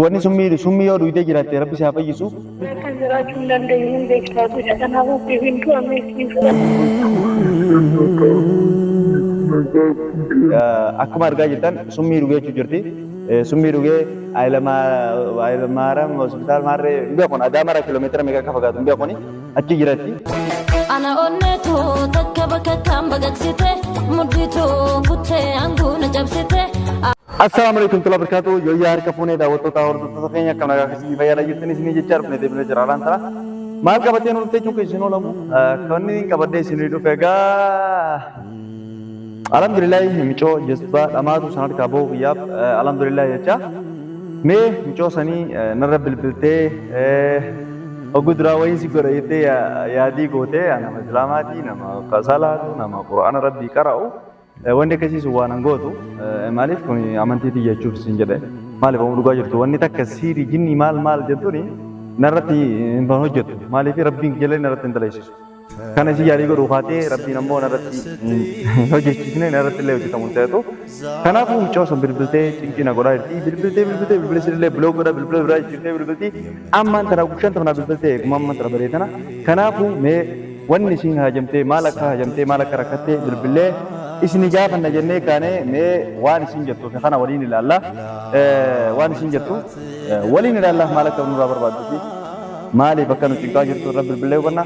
Wanni summii summii yoo dhuydee jiraatte Rabbi si haa fayyisu. Akka jiraachuu hin dandeenye hin beektaa gosa kanaaf ofiif hin du'ame siin fudhata. Akkuma argaa jirtan summii dhugee jechuu jirti. Summii dhugee Hayilamaariyaam hospitaal maarree hin beekun Adaamaarraa kiiloomeetira meeqa akka fagaatu hin beekuni achi jiratti. Ana onneetu takka bakka kan baqaqsite mudhiitu kuttee anguuna cabsite. Assalaamu alaikum warahmatullahi wabarakatuh. Yooyyaa harka fuunee daawwattoota hordoftoota keenya akkam nagaa akkasii fayyaadha jirtan isinii jechaa dhufne deebinee jira alaan tana. Maal qabatee nu dhufte jechuun isin oolamu. Kan inni qabadhee isinii dhufe egaa alhamdulillahi micoo jazbaa dhamaatu san harkaa bahu kiyyaaf alhamdulillahi jecha. Mee micoo sanii narra bilbiltee oguu duraa wayii si godha jettee yaadii gootee nama islaamaatii nama salaatu nama qura'aana rabbii qara'u. Wanni akkasii sun waan an gootu maaliif kun amantii tiyya jechuuf sin jedhe maaliif amma dhugaa jirtu wanni takka siiri jinni maal maal jettuuni narratti hin hojjettu maaliif rabbiin jala narratti hin dalaisisu kana isin yaalii godhuu kaatee rabbiin ammoo narratti hin hojjechiisne narratti illee hojjetamu hin ta'etu kanaafuu mucoo san bilbiltee cinqii na godhaa jirti bilbiltee bilbiltee bilbila isinillee biloo godha bilbila biraa jijjiirtee bilbilti ammaan tana gushan tana bilbiltee eeguma ammaan tana baree tana kanaafuu mee wanni isiin haajamtee maal akka haajamtee maal akka rakkatte bilbillee isini gaafanna jennee kaane mee waan isiin jettu fi kana waliin ilaalla. Waan isiin jettu waliin ilaalla maal akka nurraa barbaaddu fi maaliif akka nu cinqaa jirtu irra bilbillee hubanna.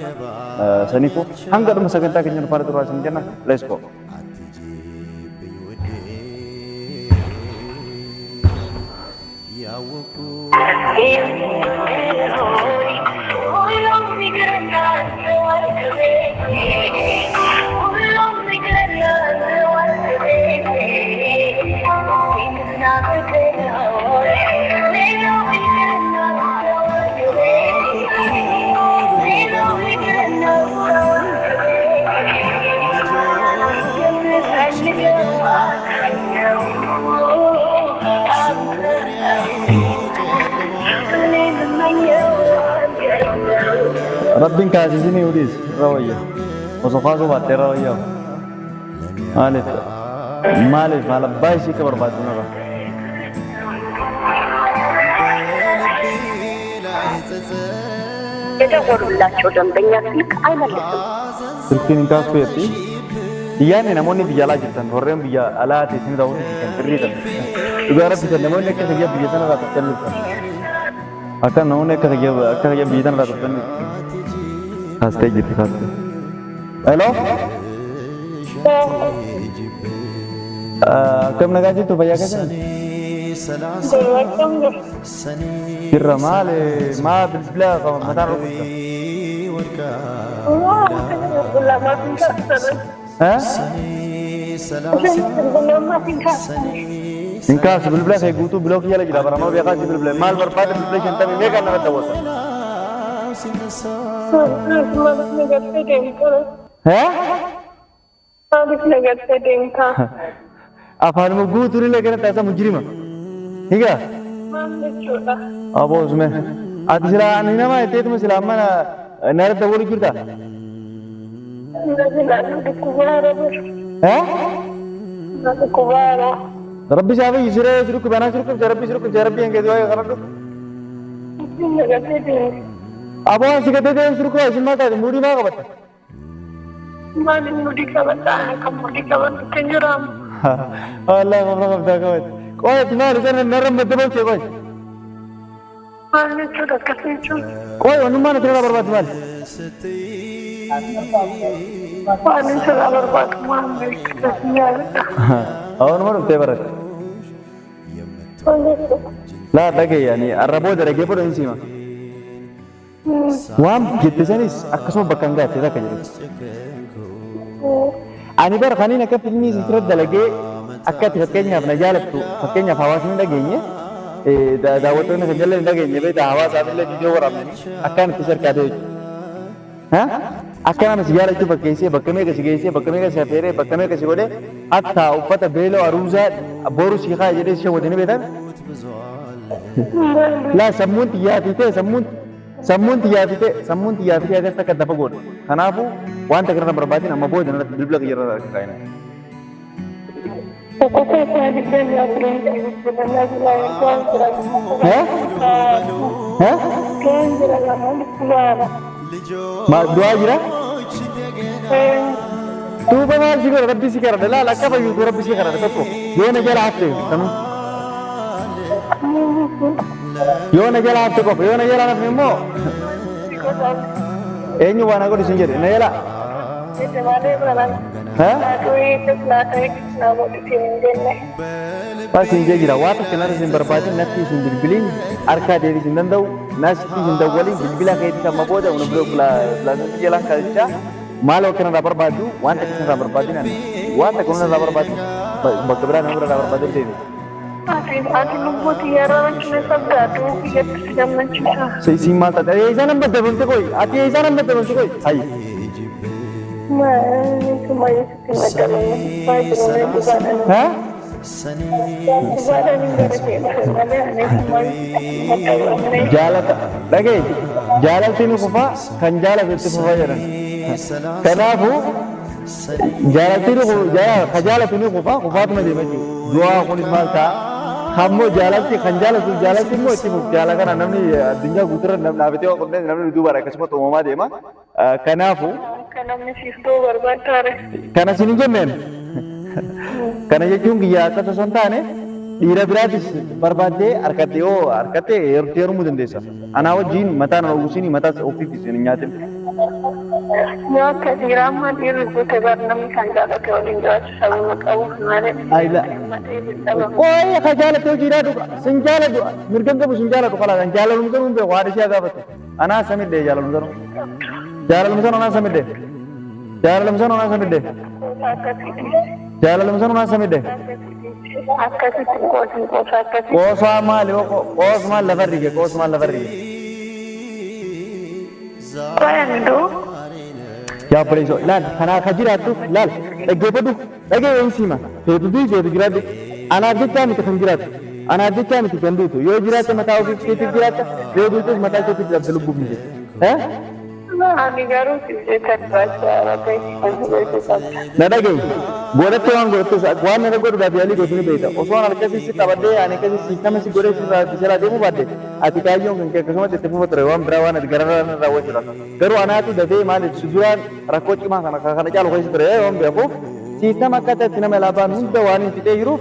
Saniifuu hanga dhuma sagantaa keenya nu faana turaa isin jenna. Let's go. Rabbiin kaasisinii udhiis irra wayya. Osoo kaasuu baatte irra wayya. Maaliif maaliif maal abbaa ishii akka barbaaddu narra. የደወሉላቸው ደንበኛ ስልክ አይመልስም። Silkiin hin kaastu jetti. Iyyaanni namoonni biyya alaa jirtan warreen biyya alaa teessanii daawwatu jirtan sirriidha. Dhugaa rabbi kan namoonni akka kiyya biyya sanarraa turtan jirtan. Akka namoonni akka kiyya akka kiyya biyya sanarraa turtan jirtan. Kaastee jirti kaastee. Hello? Akkam nagaa jirtu fayyaa keessan? Jirra maal maa bilbila mataan rukutta? Hin kaasu bilbila kee guutuu biloo kiyya jira baramaa beekaa si bilbila maal barbaada bilbila shantamii meeqa nama daawwata? Maaliif nagattee deemtaa? Afaanuma guutuun illee kana taasisaa mujrima. Higa? Maal jechuudha? Aboo usme. Ati silaa ani nama jetteetuma silaa amma nara dawwalu jirta? Na dhukkubaara. Rabbi isaa fayyisu ree si dhukkuba anaa si dhukkubsa rabbi si dhukkubsa rabbi hanga du'aa kadhadhu. Nagatee deemta. Aboo ani si gatee deemu si dhukkuba isin maal taate muudii maa qabatta? Maaliif mudii qabadha? Kan mudii qabadhu kan jiraamu. Wallahi mafra qabdaa qabate. Qoy ati maal isa narra madda balchee qoy. Maal jechuudha akkas jechuun? Qoy wanummaan ati irraa barbaaddu maal? Waan inni barbaadu maal beeksisa yaadadha. Awanuma dhuftee baratte. Maal jechuudha? Laa dhagaye ani arra booda dhagee booda hin siima. Waan jette sanis akkasuma bakka hin gaatte takka jedhe. Ani bara kaniin akka filmii sirra dalagee akka ati fakkeenyaaf na jaalattu fakkeenyaaf hawaasni hin dhageenye daawwattoonni kan jallee hin dhageenye beektaa hawaasaaf illee viidiyoo waraabne akkaan itti sarkaatee jechuudha. Akka nama si jaalachuu fakkeessee bakka meeqa si geessee bakka meeqa si affeeree bakka meeqa si godhee hatta uffata beeloo aruusaa boru si kaa jedhee si shawwate ni beektaa? Laa sammuun xiyyaafii ta'e sammuun sammuun xiyyaafii ta'e sammuun xiyyaafii ta'e akkas akka dafa godhu. Kanaafuu wanta kana barbaadin amma booda narratti bilbila kiyya irra kaa'ina. Eh? Ma du'aa jira? Duuba maal si godha rabbi si kadhadha laal akka fayyuutu rabbi si kadhadha tokko yoo na jala hafte sanuu. Yoo na jala hafte qofa yoo na jala hafne immoo eenyu waan na godhu sin jedhe na jala. Bas hin jira waa tokko narra sin barbaadin natti sin bilbilin harkaa deebii sin danda'u nasitti sin dawwalin bilbila keetii amma booda nu bilaasantii jalaan kaachaa maal akka narraa barbaaddu waan takka narraa barbaadin ani waan takka narraa barbaaddu bakka biraa nama irraa barbaaddu deebi. Siin maal taate eessa nama dabalte qoy ati eessa nama dabalte qoy hayi. Jaalata dhagaye jaalalti ni kufa kan jaalatu itti fufa jedhan. Kanaafuu jaalalti ni ka jaalatu ni kufa kufaatuma deema jechuudha. Du'aa kunis maal ta'a? Kammoo jaalalti kan jaalatu jaalalti immoo itti fufu jaala kana namni addunyaa guutuurra dhaabatee waan qopheesse namni duubaadha akkasumas uumamaa deema. Kanaafuu kana isin hin jenneen kana jechuun kiyya akka osoo hin taane dhiira biraatis barbaaddee harkattee yoo harkattee heerumuu dandeessa. Anaa wajjin mataa na uwwisin mataa ofiif isin hin nyaatin. Yoo akka dhiiraa ammaa dhiirri guute bar namni kan jaalate waliin jiraachuu sababa qabuuf malee. Qoy ka jaalate hojii jiraatu sin jaalatu mirga qabu sin jaalatu kalaa kan jaalalum sanuu hin beeku haadha ishee gaafatu. Anaa samidhee jaalalum sanuu. Jaalalum sanuu anaa samidhee. Jaalalum sanuu anaa samidhee. Jaalalum sanuu anaa samidhee. Akkasitti qoosin qoosa akkasitti. Qoosaa maali qoos maal lafa rige qoos maal lafa rige. Qoyan duu. Yaa obboleessoo laal kanaa ka jiraattu laal dhaggeeffadhu dhagee siima feetu du'i feetu jiraadhu anaaf jechaa miti kan jiraattu anaaf jechaa miti kan duutu yoo jiraatte mataa ofiif keetiif jiraatta yoo duutus mataa keetiif jiraatte lubbuuf miti. Ani garuu jecha jiraachaa Na dhagaye godhatte waan godhattus waan nana godhuudhaaf yaalii gootu ni beekta osoo an akkasii si qabadhee ani akkasii siistama si godhee si jalaa deemuu baadde ati kaayyoon kan kee akkasumatti itti fufa ture waan biraa waan ati gararraa raawwachuudha. Garuu anaatu dafee maaliif si duraan rakkoo cimaa kana kana caalu keessa ture waan beekuuf siistama akka itti nama laafaan hunda waan hin fixee jiruuf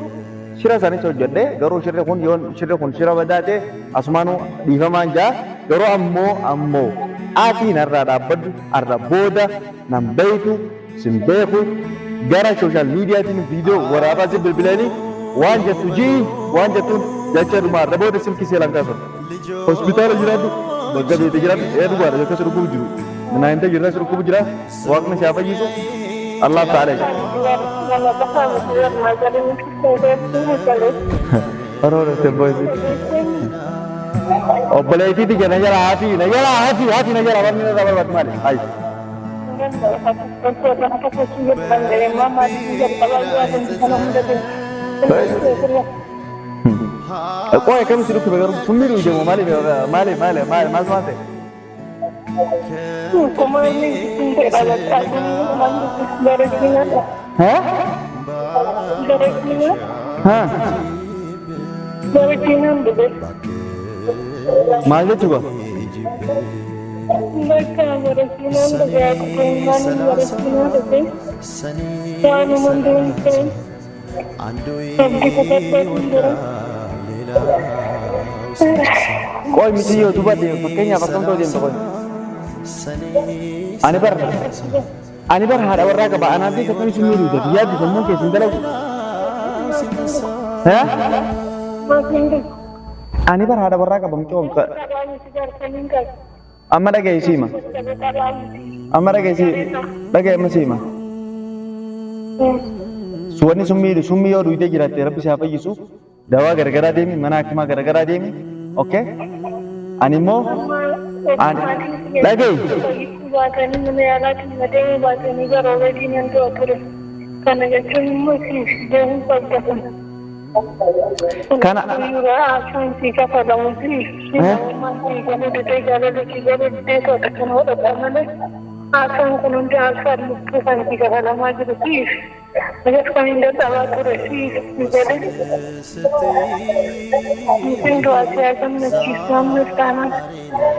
shira sanis hojjedhe garuu shirri kun yoon shirri kun shira badaa ta'e asumaanuu dhiifamaan jaa garuu ammoo ati narraa dhaabbadhu arra booda nan beeytu sin beeku gara sooshaal miidiyaatiin viidiyoo waraabaa si bilbilanii waan jettu jii waan jettuun jecha dhuma arra booda silkii seelaan kaasan hospitaala jiraadhu bakka beekte jiraadhu ee dhugaadha yakka si dhukkubu jiru naayinta jirra si dhukkubu jira waaqni si haa fayyisu Allah ta'ala. Obboleettii tiyya na jala hafi na jala hafi hafi na jala wanni na barbaadu maali? Hayi. Qoy akkamitti si dhukkube garuu summii dhuge moo maali maali maali maali maal maal ta'e? Haa? Haa? Maal jechuudha? Qoy mitiyyoo duuba deemu fakkeenyaaf akkam ta'u deemta qoy. Ani bar haadha warraa qaba anaaf jecha akkamitti summii dhuute yaaddu sammuun keessa hin dalagu. Haa? Ani bar haadha warraa qaba mucoo amma dhagaye siima. Amma dhagaye si dhagaye amma siima. Wanni summii summii yoo dhuydee jiraatte rabbi si haa fayyisu dawaa garagaraa deemi mana hakimaa garagaraa deemi okay ani immoo ani dhagaye. Baatanii mana yaalaatiin madeemu baatanii gara ogeetiin nan du'a ture. Kana jechuun immoo siif deemuu qabda kana. Kana Haasaan sii kafalamu siif sii galuu didee jaalala sii galuu didee to'ata kan hodhata malee haasaan kun hundi haasaan lubbuu kan sii kafalamaa jiru siif. Kan hin dadhabaa ture si jedhe. Isin du'aa si haa gammachiisu ammas taanaan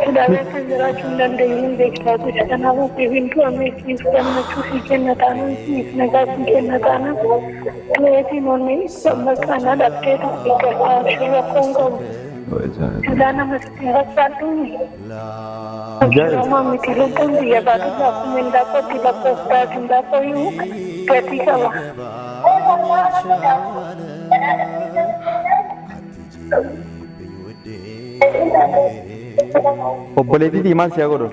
hidhamee akka jiraachuu hin dandeenye beektaa ture. Kanaafuu siif du'ame siif gammachuu si kenna taanaan siif nagaa si kenna taanaan du'eetiin onni bakka na dhabdee ta'e gargaarsa rakkoon qabu. Silaa nama sitti hin fakkaattuuni. Ajaa'iba! Miti lubbuun biyya baatu akkuma hindaaqqootti lakkooftaati hindaaqqoo gatii qaba. Obboleettiitii maal si haa godhu?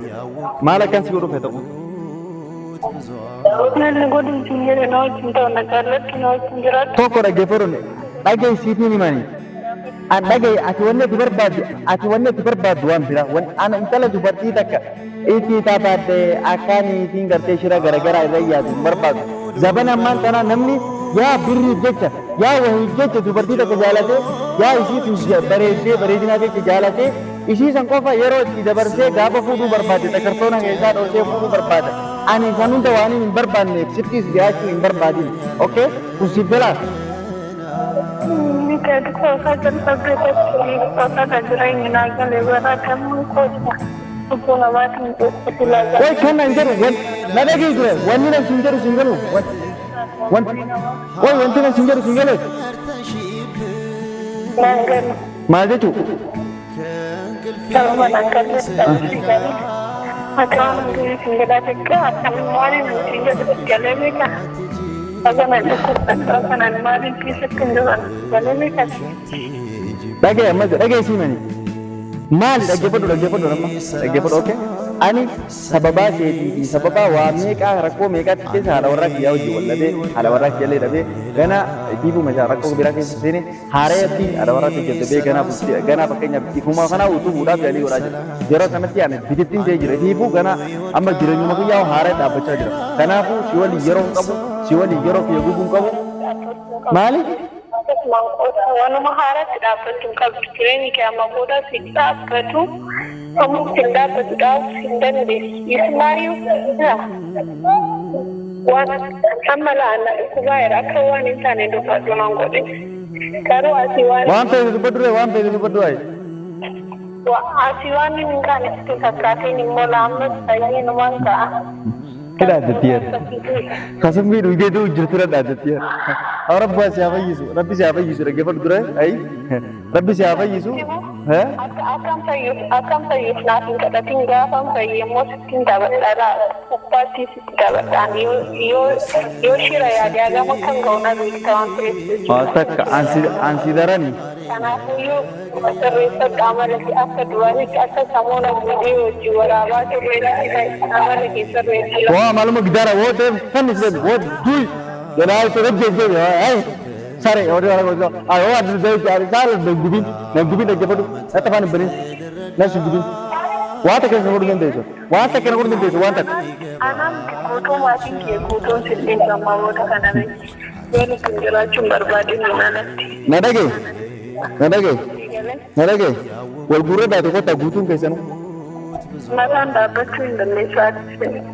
Maal akkan si godhu feeta kun? Namni godhu hin jedhe na wajjin ta'u na jaalladhu na wajjin jiraadhu. Tokko dhaggeeffadhu dhaga'i siitiin himani. An dhaga'i ati wanni ati barbaaddu ati wanni ati barbaaddu waan biraa ana intala dubartii takka itti taphadhe akkaan ittiin gartee shira garaagaraa irra yaadu hin barbaadu. Zabana ammaan tanaa namni yaa birriif jecha yaa wahiif jecha dubartii takka jaalatee yaa isiitu bareeddee bareedinaa jecha jaalatee isii san qofa yeroo itti dabarsee gaafa fuudhuu barbaade takartoona keessaa dhoosee fuudhuu barbaada. Ani san hunda waan hin barbaanneef sittiis dhiyaachuu hin barbaadin. Okay? Kun siif galaa? Miti ati qoosaa jalqabdee taphii qoosaa kan jireenya naa galee bara kamuu qoosa. Lubbuu namaatiin silaa Wai kan nan jedhu na dhaga'i ture wanni nan siin jedhu siin galu wai wanti nan siin jedhu siin galu naan galu. Maal jechuu? Sababa naan galle dhabdee galee. Akka waan hundinuu siin galaa xiqqaa akkamiin maaliin siin jedhu galee beekaa? Bagana dhukkubsataa kanaan maaliin keessatti hin jiran galee beekaa? Dhaga'i ammas dhaga'i sii mani. Maali dhaggeeffadhu dhaggeeffadhu amma dhaggeeffadhu okay? Ani sababaa seetii fi sababaa waa meeqaa rakkoo meeqaatti keessa haadha warraa kiyyaa hojii walladee haadha warraa kiyyallee dhabee gana diibuma isaa rakkoo biraa keessa seene haarayatti haadha warraa kiyya dhabee ganaa bultii ganaa fakkeenyaaf ifuma kanaa utubuudhaaf yaalii godhaa jira. Yeroo kanatti ani bitittiin ta'ee jira. Ifuu ganaa amma jireenyuma kiyyaa haaraya dhaabbachaa jira. Kanaafuu si waliin yeroo hin qabu si waliin yeroo kiyya gubuu hin qabu. Maali? Waanuma haaraatti dhaabbachuu hin qabdu. Jireenyi kee amma booda si dhaabbatu ammoo hin dhaabbatu dhaabuu hin dandeessu. Ismaayyuu waan amma laanna dhukkubaa jira akka waan hin taane dubbadhu nan godhe. Garuu asii waan Waan feete dubbadhu ree waan feete dubbadhu ayi. Asii waan hin taane sitti fakkaateen immoo laammas fayyee ta'a. Hidha addatti Kasumbii dhugdee du'u jirtu dha addatti. Rabbi si haa fayyisu Rabbi si haa fayyisu dhaggeeffadhu dura ayi Rabbi si haa fayyisu. Akkam fayyuuf naaf hin kadhatin gaafan fayye immoo sittiin taphadha kuphaatti sitti taphadhaan yoo shira yaade hagam akkan ga'u na beekta waan ta'eef jechuudha. Takka ansi darani. Kanaafuyyuu sirreeffadhu amala kee akka duraanitti akka samoona viidiyoo wajjin waraabaa turreetti amala kee sirreessi. Waa maaluma gidaara woo ta'e kan isee woo du'i jalaa isa rajjee ay sare oduu ara godhu ay oo adda ta'e ari sare nangubin nangubin dhaggeeffadhu natti afaan hin banin nas hin gubin waan takka na godhuu dandeessu waan takka na godhuu dandeessu waan takka. Anaan guutuu maatiin kee guutuun sitti gammamoota kana beeku. Yoon isin jiraachuun barbaadin alatti. Na dhagaye na dhagaye na dhagaye wal guurra daate kottaa guutuun keessanuu. Mataan dhaabbachuu hin dandeessu ati.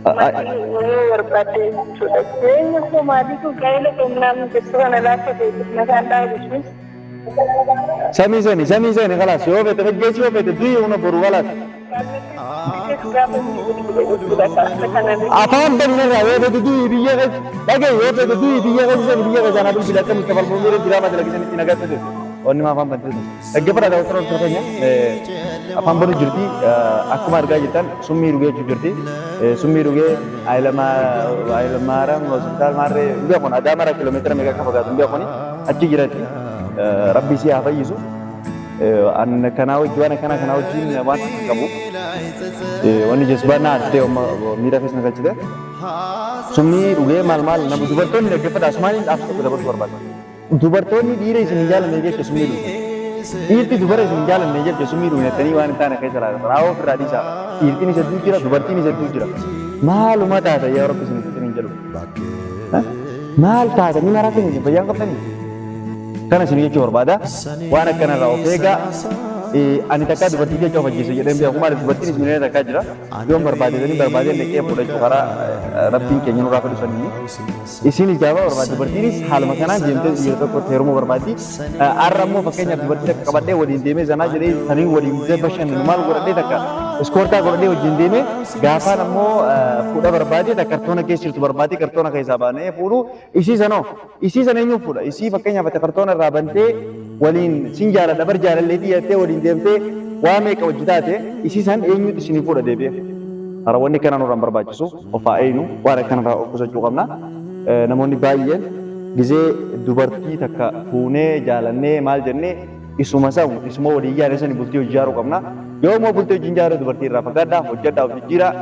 Maatiin yoo barbaadde jechuudha. Jireenya koo maatiitu gaa'ela qonnaan jechuu kana laaffa ta'e mataan dhaabbisu. Samii seeni samii seeni khalaas yoo feete dhaggeessi yoo feete du'i una boru khalaas. Afaan banirraa yoo feete du'i biyya keessa dhagaye yoo feete du'i biyya keessa seeni biyya keessa anaa bilbila akkamitti kafalfamuu jira maal dalagisanitti nagaa Onni afaan bantee dhaggeeffadhaa daawwattoota hordoftoota keenya afaan banuu jirti akkuma argaa jirtan summii dhugee jirti summii dhugee Hayilamaariyaam hospitaal maarree hin beekun Adaamaarraa kiiloomeetira meeqa akka fagaatu hin beekuni achi jiratti Rabbi isii haa fayyisu. An kanaa wajji waan akkanaa kanaa wajjin waan hin qabu. Wanni jazbaan na arsitee miira keessa na galchite. Summii dhugee maal maal nama dubartoonni dhaggeeffadhaa asumaaniin dhaamsa tokko dabarsuu barbaada. Dubartoonni dhiira isin hin jaalanne jecha summii dhugdu. Dhiirti dubara isin hin jaalanne jecha summii dhugnettanii waan hin taane keessa laata. Raawwa ofirraa dhiisaa. Dhiirtiin isa hedduu jira, dubartiin isa hedduu jira. Maaluma taata yaa Rabbi isin hin jedhu. Maal taata ni maraatanii fayyaa hin qabdanii. Kana isin jechuu barbaada. Waan akkanarraa of eegaa. Ani takkaa dubartii jecha of ajjeese jedheen beeku. Maaliif dubartiin miliyoona takkaa jira. Yoon barbaadetanii barbaadeen dhaqee fuudhachuu karaa rabbiin keenya nurraa fedhu saniini. Isinis gaafa barbaadde dubartiinis haaluma kanaan deemtee dhiira tokkotti heerumuu barbaaddi. Har'a immoo fakkeenyaaf dubartii takka qabadhee waliin deemee zanaa jedhee sanii waliin bashannanu maal godhadhee takka iskoortaa godhadhee wajjin deemee gaafaan ammoo fuudha barbaadee takka kartoona keessa jirtu barbaadee kartoona keessaa baanee fuudhu isii sanoo isii sana eenyuun fuudha? Isii fakkeenyaaf ati kartoona irraa bantee waliin sin jaaladha bar jaalalleetii jettee waliin deemtee waa meeqa hojii taate isii san eenyutu isinii fuudha deebi'ee? Hara wanni kana nurraan barbaachisu of haa eeynu, waan akkanarraa of qusachuu qabna. Namoonni baay'een gizee dubartii takka fuunee jaalannee maal jennee isuma san isuma waliin yaane sani bultii hojii ijaaruu qabna. Yoo immoo bultii hojii ijaaruu dubartii irraa fagaadhaa, hojjedhaa, of jijjiiraa.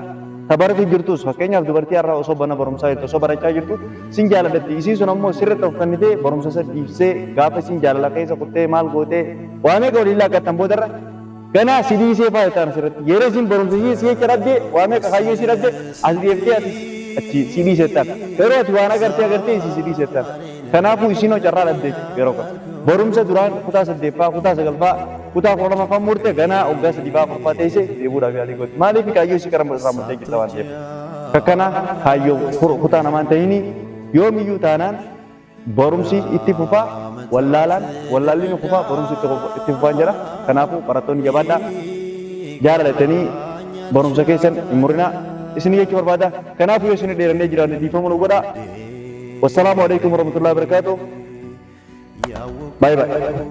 Tabaratu jirtus fakkeenyaaf dubartii har'a osoo bana barumsaa jirtu osoo barachaa jirtu sin jaaladhatti isiin sun ammoo sirriitti of kennitee barumsa isa dhiibsee gaafa isin jaalala keessa kuttee maal gootee waa meeqa waliin laaqqattan boodarra ganaa si dhiisee faa jettaan asirratti yeroo isin barumsa ishee si jecha dhabdee waa meeqa kaayyoo ishee dhabdee as deeftee ati achi si dhiisettaan yeroo ati waan agartee agartee isii si dhiisettaan kanaafuu isinoo carraa dhabdee yeroo kana barumsa duraan kutaa saddeeffaa kutaa sagalfaa kutaa 12ffaa murte ganaa waggaa sadiifaa afurfaa teessee deebi'uudhaaf yaalii gooti. Maaliif kaayyoo isii karaa irraa murtee jirta waan ta'eef. Kakkana kaayyoo kutaa namaan ta'ini yoomiyyuu taanaan barumsi itti fufaa wallaalaan wallaalli ni kufaa barumsi itti fufaan jira. Kanaafuu barattoonni jabaadhaa jaalalatanii barumsa keessan hin murinaa isin jechuu barbaada. Kanaafuu yoo isin dheerannee jiraanne dhiifama nu godhaa. Wassalaamu alaikum warahmatullahi wabarakatuh. Bye bye.